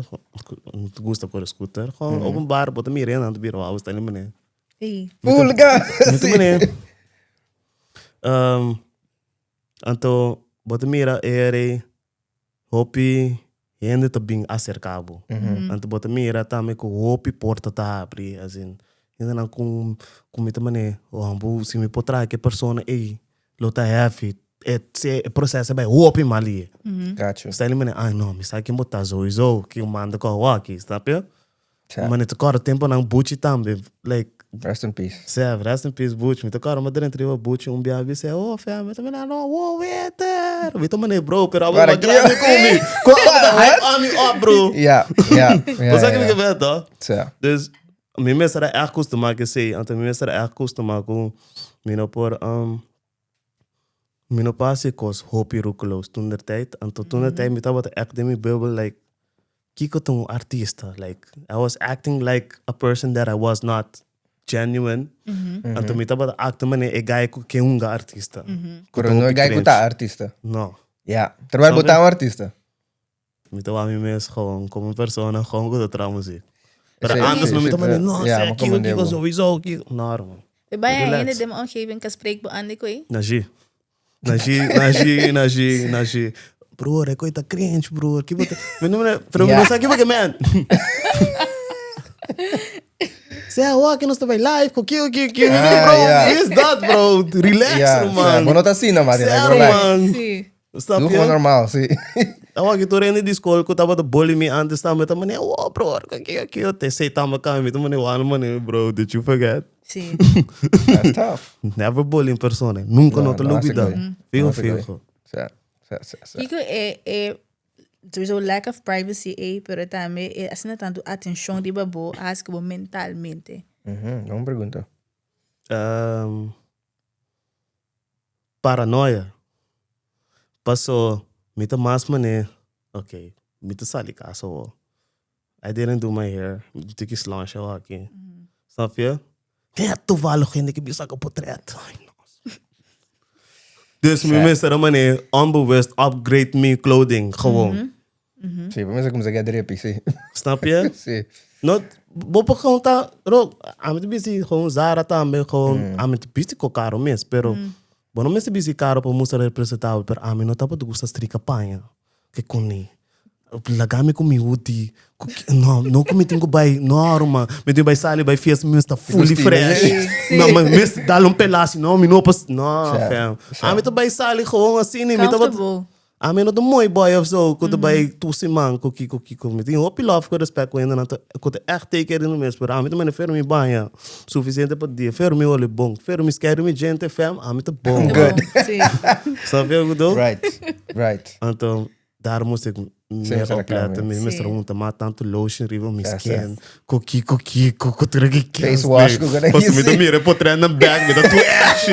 mi ta gusta corre scooter. Gewoon openbaar, bo ta mira en dan ta bira wou, sta in meneer. Hey. Full gas. Mi ta meneer. Anto bo ta mira e hopi. Hende ta bin aserká bo. Anto bo ta mira tambe ku hopi porta ta habri, as in, hendenan ku ku mi ta manera, oh, bo si mi por traha ku e persona ei, lo ta heavy. E se e proseso a bai hopi mal ie. Gotcha. Sta li manera, ai no, mi sa ken bo ta souiso, ken manda ku awaki, snap je? Sa. Manera ta kòrda temponan Buchi tambe, like, Rest in peace. Sef, rest in peace Buchi. Mi ta kòrda mi a drenta riba Buchi un bia, mi bisa, oh fam, mi ta mira, no, wow, waiter. Mi ta manera, bro, pero abo Para mas grandi ku mi. Ku abo ta hype ami up, bro. Ja, ja, ja. Bo sa ke mi ja. ke bia to? Sa. Dus, mi mester a ègt kustumá ku esei. Anto mi mester a ègt kustumá ku mi no por, mi no por hasi kos hopi roekeloos toen der tijd. Anto toen der tijd mi tabata ègt den mi bubbel like, Kiko ta un artista? Like, I was acting like a person that I was not genuine. Anto mi tabata acta manera e guy ku ke hunga artista. Ku Pero ta no e hopi guy ku cringe. ta artista. No. Ja. Terwijl bo ta un artista. Mi ta wak mi mes gewoon como un persona gewoon ku ta traha muziek. Pero Sí, antes sí, no mi sí, ta manera, pero- no, ja, sea mi kiko, comprende kiko, bo. sowieso, kiko. No, man. We bij Relax. hende den omgeving kan spreek bo aan die koei. Na G. Na G, na G, na G, na G. Broer, e koe ta cringe, broer. Ki bo ta... Mi no mira, pero mi Ja. no sa ki bo ke man. Sea, wak, nos ta bai live, ku ki, ki, ki. Ah, bro, ja. is dat, bro? Relax, Ja, man. sa. Bo no ta asina, Martin. Sea, Like, relax. man. Sí. Snap Doe je? gewoon normaal, sí. Awor ki tur hende di skol ku tabata bully mi antes tambe ta manera, oh bro, ki ki te sei tambe kami mi ta manera wak manera, bro, did you forget? Sí. That's tough. Never bully un persona, nunca no, No, ta no hace lubida. gooi. Fijo, No hace gooi. fijo. Sa, sa, sa, sa. Kiko e e sowieso lack of privacy ei, pero tambe e asina tantu atencion riba bo haci ku bo mentalmente. Mhm, bon pregunta. Um, paranoia. Paso mi ta mas mane, ok, mi ta sali casa awor. I didn't do my hair. Mi tiki slansha aki. Snap je? Net toevallig hende ki bisa ka portret. Ai, nos. Dus mi mester a mane onbewust upgrade mi clothing gewoon. Sí, pa mi sa kumsa get drippy, sí. Snap je? Sí. No, bo por gewoon ta, ro, ami ta bisti gewoon Zara tambe, gewoon, ami ta bisti ko karo mes, pero bo no mester bisti karo pa mustra representabel, pero ami no tabata gusta strika paña, ke kuni. Laga mi ku mi hoodie, ku ki, no, no ku mi tin ku bai, no ruman, mi tin ku bai sali, bai fiesta, mi mester fully Gustino, fresh. sí. No, mi mester dal un pela si no, mi no por, no, Sa, fam. sa. Ami ta bai sali gewoon asina, mi tabata, Comfortable. Ami no ta mooi boy of zo, ku ta bai tur siman ku kiko kiko. Mi tin hopi love ku respect ku hendenan ta ku ta ègt take care di nan mes, pero ami ta manda fer mi baña sufisiente pa dia, fer mi holi bon, fer mi skèru mi djente fam, ami ta bon. Good. Sí. Snap je wat ik bedoel? Right, right. Anto daar moest ik meer mester op letten. Mi Sí. mester hunta mas tantu lotion riba mi Ja, skin. Ku kiko kiko, ku tur ki kens. Face wash, ku kiko Paso mi ta sí. mira e potret na bek, mi ta tur ashy.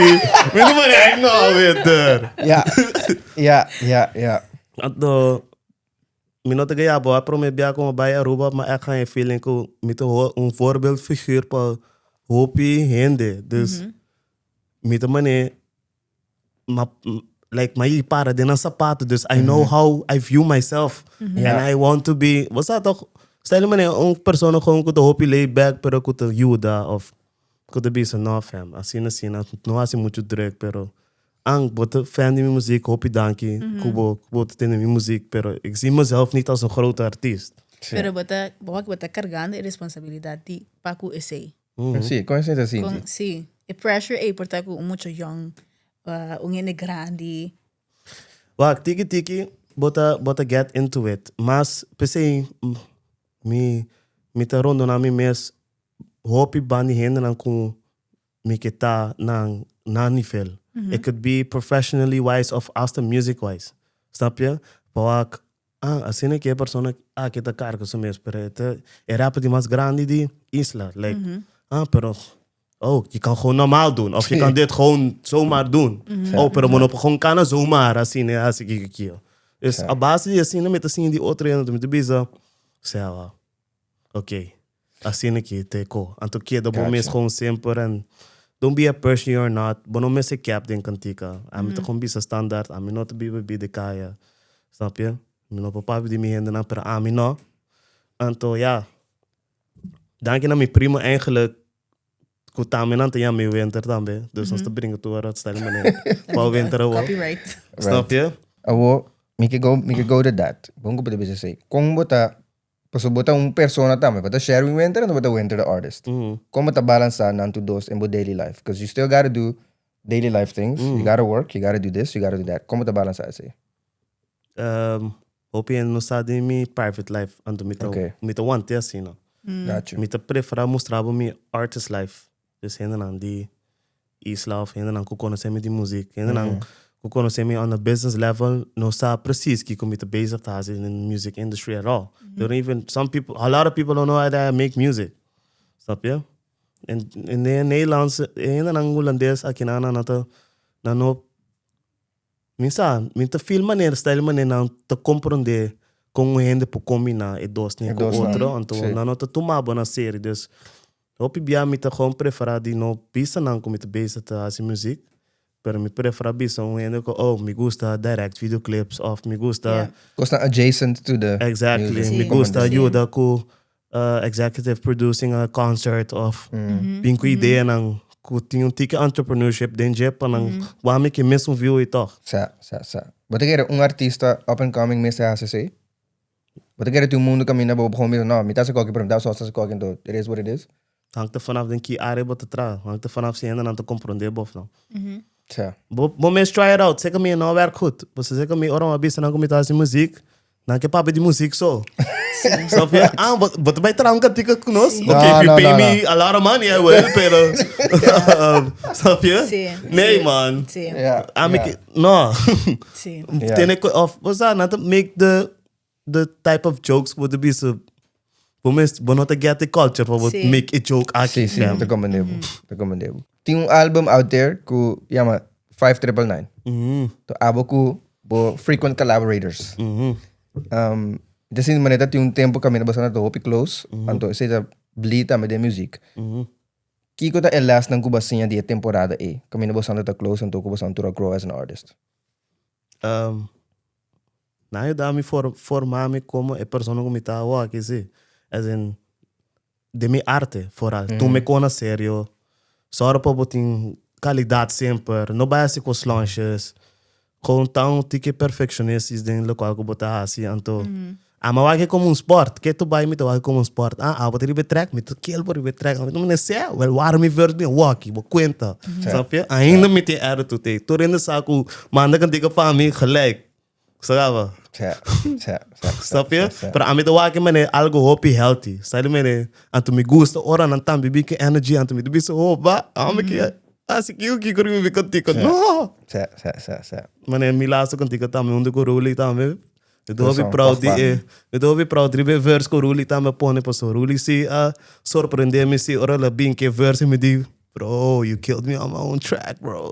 Mi ta manda, "Ay, no, weter." Ja, ja, ja, ja. Anto, mi no ta gaya bo, a prome bia ku mi bai Aruba, ma echt haña e feeling ku mi ta un voorbeeldfiguur pa hopi hende. Dus, mi ta mane, ma, like, ma i para den nan sapato, dus I know how I view myself. Ja. And I want to be, bo sa toch, stel je mane un persona gewoon ku ta hopi laid back, pero ku ta yuda of ku ta bisa, no fam, asina asina, no hasi muchu druk, pero Ang, bo ta fan di mi muziek, hopi danki ku bo ku bo ta tende mi muziek, pero ik zie mezelf niet als een grote artiest. Sí. Pero bo ta, bo wak bo ta kargando e responsabilidat di pa ku esei. Sí, kon esei ta sinti? Kon, sí. E pressure ei por ta ku un mucha yong, un hende grandi. Wak, tiki tiki bo ta bo ta get into it. Mas p'esei mi mi ta rondona mi mes hopi banda di hendenan ku mi ke ta nan nan nivel. It could be professionally wise of hasta music wise. Snap je? Pa wak, ah, asina ke e persona aki ta karga su mes, pero e ta e rapper di mas grandi di isla. Like, ah, pero, oh, je kan gewoon normaal doen. Of je kan dit gewoon zomaar doen. Oh, pero bo no por gewoon kana zomaar asina, hasi kiko kiko. Dus a base di asina mi ta siña di otro hende, mi ta bisa, sea wak. Ok, asina ki te ko. Anto keda bo mes gewoon semper en don't be a person you're not. Bo no mester cap den kantika. Ami ta gewoon bisa standaard, ami no ta biba bida kaya. Snap je? Mi no por papia di mi hendenan, pero ami no. Anto ya, danki na mi primo eigenlijk ku tambe nan ta yama mi winter tambe. Dus nos ta bringa tur ora style manera. Paul winter awor. Copyright. Snap je? Awor, Mi ke go, mi ke go to that. Bon ku bo ta bisa esei. Kon bo ta, pasobra bo ta un persona tambe, bo ta Sherwin Winter anto bo ta Winter the artist. Kon bo ta balansa nan tur dos den bo daily life? Cause you still gotta do daily life things, you gotta work, you gotta do this, you gotta do that. Kon bo ta balansa esei? Hopi hende no sa di mi private life, anto mi ta, mi ta want'e asina. Got you. Mi ta prefera mustra bo mi artist life. Dus hendenan di isla of hendenan ku konosé mi di muzik, hendenan ku konosé mi on a business level no sa precies kiko mi ta bezig ta hasi den de music industry at all. They don't even, some people, a lot of people don't know that I make music. Snap je? En in de Nederlandse, hendenan Hulandes akinan nan ta, nan no Mi sa, mi ta feel manera style manera nan ta comprende con un hende por combina e dos ni cu otro, anto nan no ta tuma bo na serio, dus hopi bia mi ta gewoon prefera di no bisa nan cu mi ta bezig ta haci muziek, pero mi prefera bisa un hende cu oh mi gusta direct videoclips of mi gusta. Cosnan adjacent to the music. Exactly, mi gusta yuda cu executive producing a concert of bin ku ideanan ku tin un tiki entrepreneurship den dje pa nan wak mi ke mesun view ei tog. Sa, sa, sa. Bo ta kere un artista up and coming mester hasi esei? Bo ta kere tin un mundu kaminda bo gewoon bisa no, mi ta hasi koki pero mi ta hasi hasi koki anto it is what it is? Hangt er vanaf den ki area bo ta traha. Hangt er vanaf si hendenan ta komprondé bo of no. Sa. Bo bo mes try it out. Seka mi e no werk goed. Pasobra seka mi ora mi a bisa nan ku mi ta hasi muziek, Nan ke papia di muziek so. Snap je? Ah, bo, bo ta bai traha un kantika ku nos? Sí. Okay, if No, you no, pay no, me a lot of money, I will, pero... Snap je? Sí, Nee, sí. man. Sí. Ja, Ami ja. ke... No. Sí. Ja. Tiene ku... Of, o sea, nan ta make the, the type of jokes ku bo ta bisa... Bo mes, bo no ta get the culture pa bo Sí. make a joke aki. Sí, sí, ta comprende bo. Ta comprende bo. Tin un album out there ku yama 5999. To abo ku bo frequent collaborators. Um, ta sinti manera tin un tempo kaminda bo ta hopi close, anto esei ta bleed tambe den music. Kiko ta e lesnan ku bo a siña di e temporada ei, kaminda bo ta close anto ku bo tur a grow as an artist? Um, nan a yuda mi for, forma mi komo e persona ku mi ta awor aki, si. As in, den mi arte, foral. Tuma e kos na serio. Sòru pa bo tin kalidat semper. No bai hasi kos slonshes. Gewoon ta un tiki perfectionistis den lokual ku bo ta hasi. Anto, ami a wak e komo un sport. Ke tu bai mi ta wak e komo un sport. Ah, abo ta riba e trèk, mi ta kel bo riba e trèk. Mi ta manda sè, wèl wara mi vèrs mi a wòki, bo kuenta. Snap je? Ainda mi tin e attitude ei. Tur hende sa ku manda kantika pa mi gelijk. Sabi? Sa, sa, sa. Snap je? Pero ami ta wak mane algo hopi healthy. Sabi mane, anto mi gusta ora nan tambe bin ku energy, anto mi ta bisa hopa, ami ke hasi kiko kiko riba mi kantika. No! Sa, sa, sa, sa. Mane mi laatste kantika tambe huntu ku Ruli tambe. Mi ta hopi Corazon, proud di paf, paf. e, mi ta hopi proud riba e verse ku Ruli tambe a pone pasobra Ruli si a sorprende mi si ora el a bin ku e verse mi di, bro, you killed me on my own track, bro.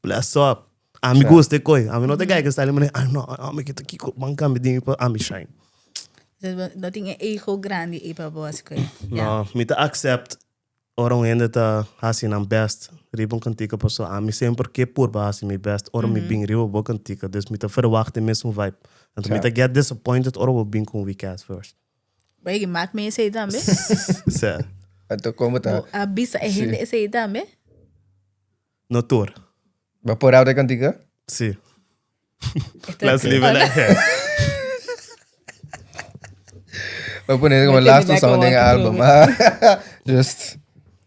Bless up. Ami gusta e koi. Ami no ta kijk e style mane, ah no, ami ke ta kiko, ban kambia di mi pa ami shine. No tin e ego grandi ei pa bo hasi koi. No, mi ta accept ora un hende ta hasi nan best riba un kantika pasobra ami semper ke purba hasi mi best ora mi bin riba bo kantika. Dus mi ta verwacht e mesun vibe. Anto mi ta get disappointed ora bo bin ku un weak ass verse. Bai, maak mi esei tambe. Sè. Anto komo ta? Bo a bisa e hende esei tambe? No tur. Bo por out e kantika? Si. Let's leave it like that. Bo pone como last song den album. Just.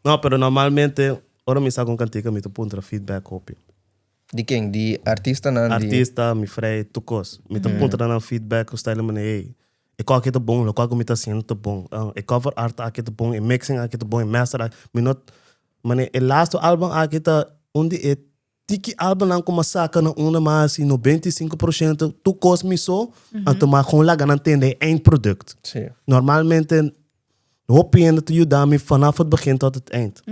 No, pero normalmente ora mi saca un kantika mi ta puntra feedback hopi. Di ken? Di artistanan? Artista, mi frei, tur kos. Mi ta puntra nan feedback ku style manera, hey, e kos aki ta bon, lokual ku mi ta hasiendo ta bon. E cover art aki ta bon, e mixing aki ta bon, e master aki. Mi no Mane e laatste album aki ta un di e tiki albumnan ku m'a saka na unda m'a hasi 95% tur kos mi so, anto m'a gewoon laga nan tende e eindproduct. Sí. Normalmente hopi hende ta yuda mi vanaf het begin tot het eind.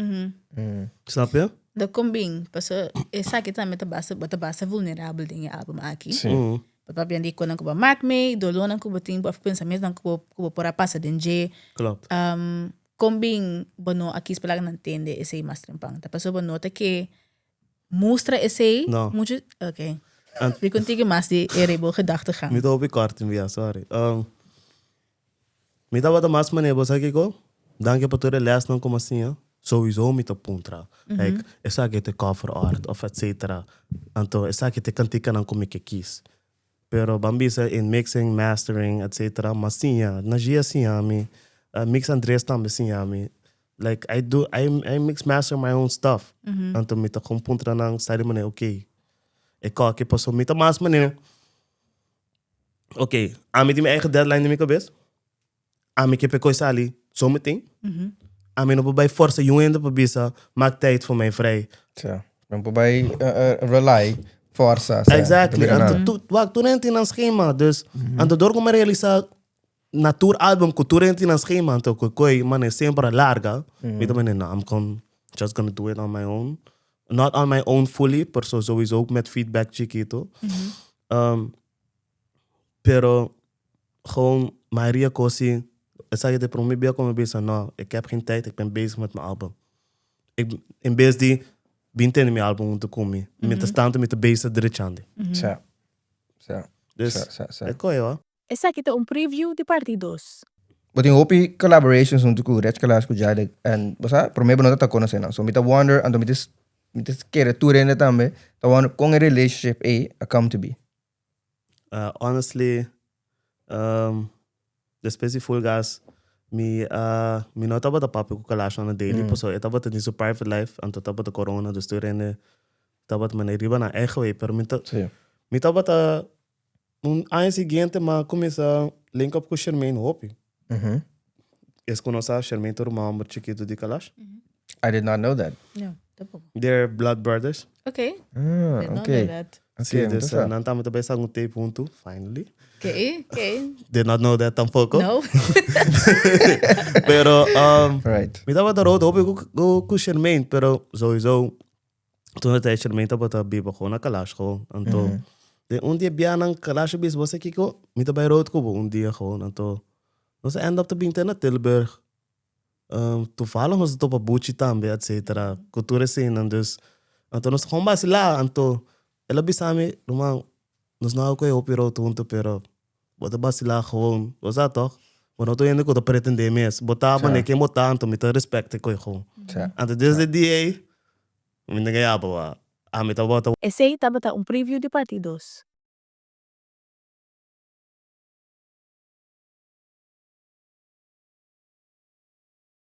Snap je? Dat kon bin, paso esaki tambe ta basta, bo ta basta vulnerabel den e album aki. Sí. Bo papia di konan ku bo a mak mee, dolónan ku bo tin, òf pensamentunan ku bo ku bo por a pasa den dje. Klopt. Kon bin bo no a kis pa laga nan tende esei mas trempan? Ta pasobra bo no ta ke mustra esei No. muchu? Ok. Ant- Mi contigo mas di e riba bo gedachtegang. Mi ta hopi kort in bia, sorry. Um, mi tabata mas manera, bo sa kiko? Danki pa tur e lesnan ku mi a siña. Sowieso mi ta puntra. Like, esaki ta e cover art of etcetera. Anto esaki ta e kantikanan ku mi ke kis. Pero ban bisa in mixing, mastering, etc. M'a siña, Najee a siña mi, Mix Andres tambe siña mi. Like I do, I mix master my own stuff. Anto mi ta kon puntra nan sta di manera, ok, e koki paso mi ta mas manera, ok, ami tin mi eigen deadline den mi kabes, ami ke pa e kos sali zometeen, ami no por bai forsa yun hende pa bisa maak tijd voor mij vrij. Sa, no por bai rely forsa. Sa, Exactly, anto tu, wak, tur hende tin nan schema, dus, anto dor ku mi a realisa na tur album ku tur hende tin nan schema, anto ku koi mane semper a larga, mi ta mane no, I'm gon, just gonna do it on my own. Not on my own fully, pero sowieso met feedback chikito. Pero gewoon mayoria kos si, esaki ta e prome bia ku mi bisa no, ik heb geen tijd, ik ben bezig met mijn album. Ik, in bes di bin tende mi album hunto ku mi, mientras tanto mi ta bezig drechandi. Sa. Sa. Dus, Sa, sa, sa. e koe hoor. Esaki ta un preview di parti dos. Bo tin hopi collaborations hunto ku Rech Kalash ku Jadek en bo sa prome bo no ta konosé nan. So mi ta wonder anto mi ta mi ta kere tur hende tambe ta wonder kon e relationship ei a come to be. Honestly, despues di Full Gas mi a mi no tabata papia ku Kalash on a daily pasobra e tabata den su private life anto tabata corona dus tur hende tabata manera riba nan eigen way pero mi ta mi tabata un aña siguiente mi a cuminsa link up ku Shermaine hopi. Es ku no sa Shermaine ta ruman homber chikitu di Kalash. I did not know that. No, tampoco. They're blood brothers. Okay. Ah, Did not okay. know that. Okay, Sí, dus entonces. nan tambe ta bay saca un tape huntu, finally. Okay, okay. Did not know that tampoco. No. Pero Right. mi tabata rood hopi ku, ku, ku Shermaine, pero sowieso toen de tijd Shermaine tabata biba gewoon na Kalash gewoon. Anto, de un dia bianan Kalash a bisa, bo sa kiko? Mi ta bay rood ku bo un dia gewoon. Anto, nos a end up ta bin te na Tilburg. Toevallig nos a topa Buchi tambe, etcetera, ku tur eseinan. Dus, anto nos gewoon basilá. Anto, el a bisa mi, Ruman, nos no a kohe hopi rood hunto, pero bo ta basilá gewoon. Bo sa tòg? Bo no ta hende ku ta pretendé mes. Bo ta manera ken bo ta, anto mi ta respèkt e kohe gewoon. Anto desde e dia ei, mi ta gaya bo, ami tabata. Esei tabata un preview di parti dos.